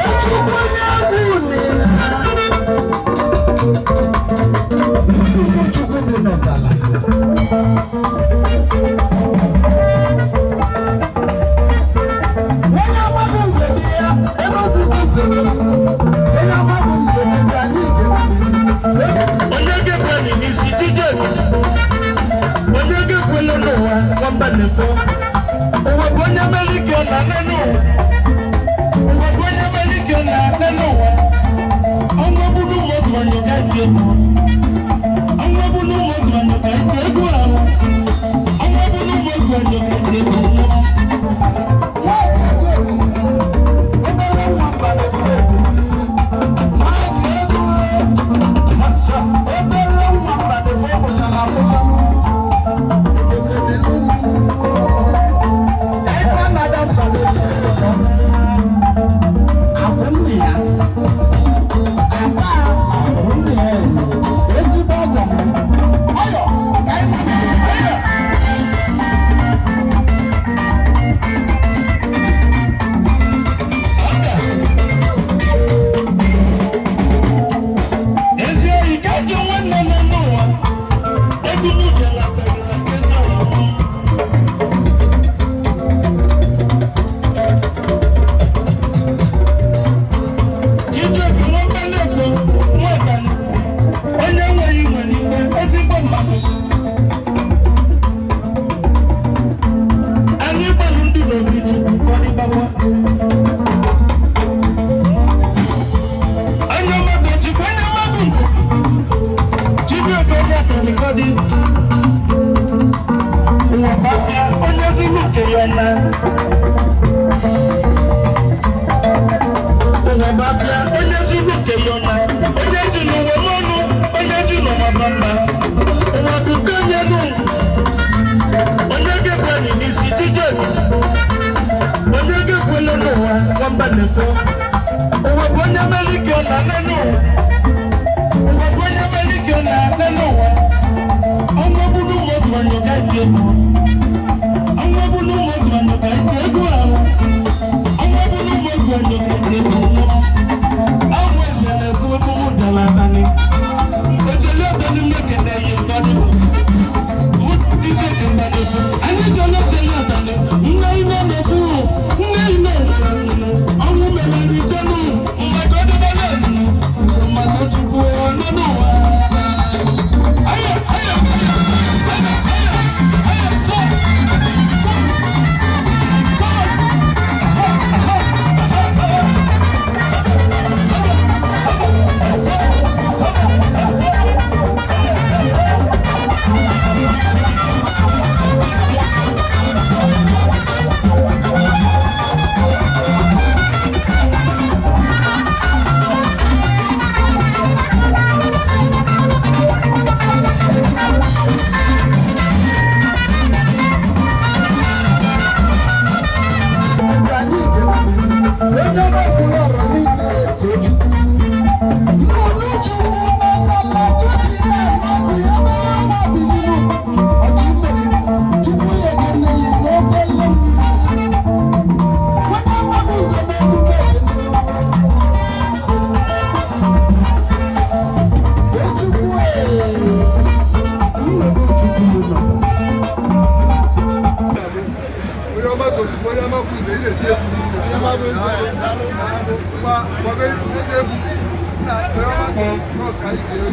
Echukwu onye egwu nile. Nnukwu Chukwu dị n'ọzara. Onye amaghị nze dị ya, ebe ọ bụ nze dị ya. Onye amaghị nze dị ya, anyị ga-ebi. Onye ga-ekwe anyị n'isi Chijioke, onye ga-ekwele n'ụwa nwamba na-efo. Ụwa bụ onye mere ike ọ na-eme n'ụwa. Ụwa bụ onye mere ike ọ na-eme n'ụwa. Ọnwa bụrụ ụmụ otu onye ga eti egwu. Ọnwa bụrụ ụmụ otu onye ga eti egwu ahụ. Ọnwa bụrụ ụmụ otu onye ga eti egwu. Nwaanyị ego oriri, obere nwa mba na-efu ebu. Nwaanyị ego, obere nwa mba na-efu mụchara amụcha m. Ebube dị n'ugwu. Ka ife na-ada mba na-efu ebu. Akwụ nne ya. Aba akwụ nne ya. Ezigbo ọgọ m. Ọyọ, ka ife na-ada. Ọyọ. Ezi oyi ka ajọ nwanne nọ n'ụwa. Egwu n'ụzọ na-akpagbu na nke ezi oyi. Chijioke nwamba na-efo nwata onye enweghị nwere ikpe ezigbo mmadụ. Anyị gbalụ ndị n'obi Chukwu ka ọ dịbakwa. Onye ọmọdé Chukwu onye ọmọdé nze. Chijioke onye atarịkọdị. Ụwa gbafịa onye zuru nke ya na. Ụwa gbafịa onye zuru nke ya na. Onye ji n'ụwa n'ọnụ, onye ji n'ụwa ba mba. Ụwa bụ nke onye nụ. Onye ga-ekwe anyị n'isi Chijioke. Onye ga-ekwele n'ụwa nwamba na-efo. Ụwa bụ onye mere ike ọ na-eme n'ụwa. Ụwa bụ onye mere ike ọ na-eme n'ụwa. Ọnwa bụrụ ụmụ otu onye ga eti egwu. Ọnwa bụrụ ụmụ otu onye ga eti egwu ahụ. Ọnwa bụrụ ụmụ otu onye ga eti egwu. Ọnwa eze na-ekwu okwu mụ dara abalị. Ochele obodo mmeke na-eyi ụfọdụ. Anyị chọrọ ochele obodo. Nne ime na-ekwu. Nne ime na-ekwu. Ọnwụ mere anyị chọrọ. Mmadụ ọdịbara enyi. Mmadụ Chukwu nọ n'ụwa. Ayo, ayo, ayo, ayo, ayo, ayo, so, so, so. Aha, aha, aha, aha. Anyị ga-ebi. Onye ọbụla ọrụ niile too Chukwu. Nnụnụ Chukwu n'ọsala obi na-anụ ọdụ ya mere nwa biliri. Ọ dị mmeri. Chukwu ya ga-enye ya n'obele nwa. Onye amaghị ụzọ n'emume ekele. Too Chukwu ee. Nnụnụ Chukwu dị n'ọzara. Onye ọma tochukwu, onye ọma kwuze, ị na-eti egwu. Ngwa, gwabe ezi egwu. Nna, onye ọma nọọsụ ka anyị si